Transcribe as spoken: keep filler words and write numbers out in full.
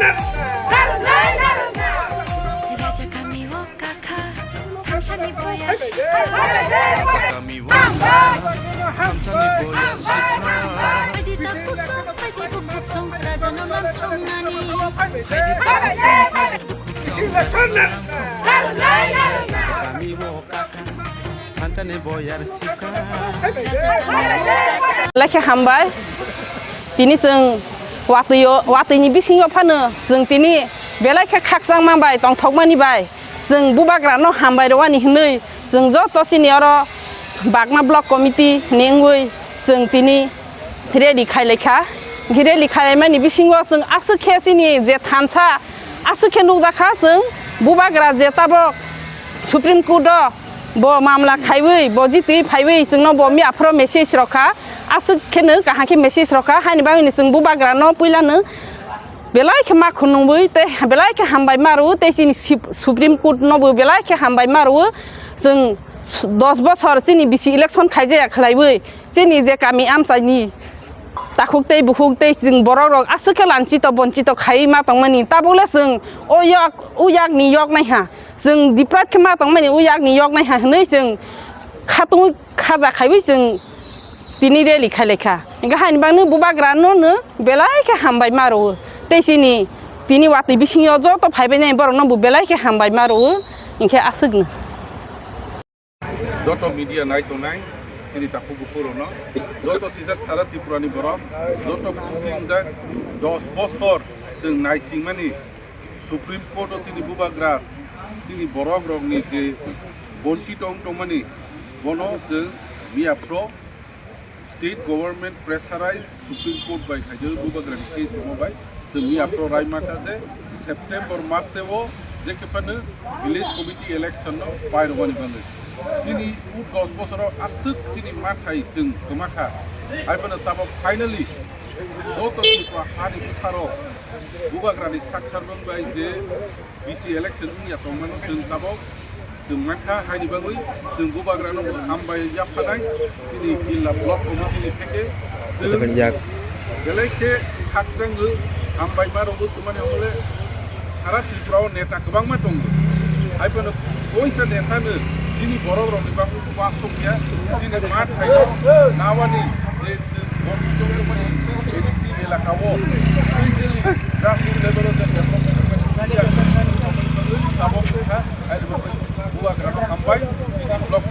Raja kami o kakha, thansani boya. Raja kami o kakha, thansani boya sikha. Phaidi ta kuksong, phaidi bukhuksong, raja no nam songnani. Phaidi ta kuksong, phaidi bukhuksong, raja no nam songnani. Raja kami o kakha, thansani boya sikha. Belai khe hambai. Tini chwng watwi-o, watwini bisingo phano chwng tini belai khe khakchangma bai tongthokmani bai chwng bubagrano hambai rwani hwnwi chwng joto chini oro Bagma Block Committee ni wngwi chwng tini rally khailaikha. Rally khailaimani bisingo chwng aswk khe chini je thansa aswk khe nukjakha chwng bubagra je tabok Supreme Court o bo mamla khaiwi, bo jitwi phaiwi chwngno bo miya phoro message rokha. Aswk kheno kaham khe message rokha. Haini bagwino chwng bubagrano puilano belai khe ma khunungwi tei belai khe hambai ma rwo tei chini sip-, Supreme Court no bo belai khe hambai ma rwo. Chwng dos bosor chini bisi election khaijaya khlaiwi chini je kami amchaini takhuk tei bukhuk tei chwng borok rok aswk khe lanchito bonchito khaiwi ma tongmani. Tabukle chwng o yak, o yakni yok naiha. Chwng deprive khe ma tongmani o yakni yok naiha hwnwi chwng khatungwi khaja khaiwi chwng tini rally khailaikha. Hwnkhe haini bagwi bubagrano no belai khe hambai ma rwo. Tei chini tini watwi bisingo joto phaibainai borokno bo belai khe hambai ma rwo. Hinkhe aswkno. Joto media nai tongnai chini takhuk bukhuk rokno, joto sijak sara Tripura ni borok, joto khusing jak dos bosor chwng naisingmani Supreme Court o chini bubagra, chini borok rokni je bonchito wng tongmani, bono chwng miya phoro State Government pressurize Supreme Court bai khaijak bubagrani case rokma bai chwng miya phoro rai mata je September maseo je khe phano village committee election no pai rwmani bagwi. Chini u dos bosoro aswk chini mathai chwng kwma kha. Hai phano tabok finally joto Tripura hani bwsarok bubagrani saktharmung bai je B C election wngya tongmani chwng tabok chwng mankha, haini bagwi chwng bubagrano hambai yaphanai chini jilla block committee ni theke chwng belai khe khakchangwi hambai ma rwgwi tongmani hwnle sara Tripura o neta kwbangma tongo. Hai phano koisa neta no chini borok rokni bagwi uansukya chini ma thaino nawani je chwng borok tongmani A D C elaka o specially grassroots level o je development tabok kha. Hai rwgwi bubagrano hambai, chini block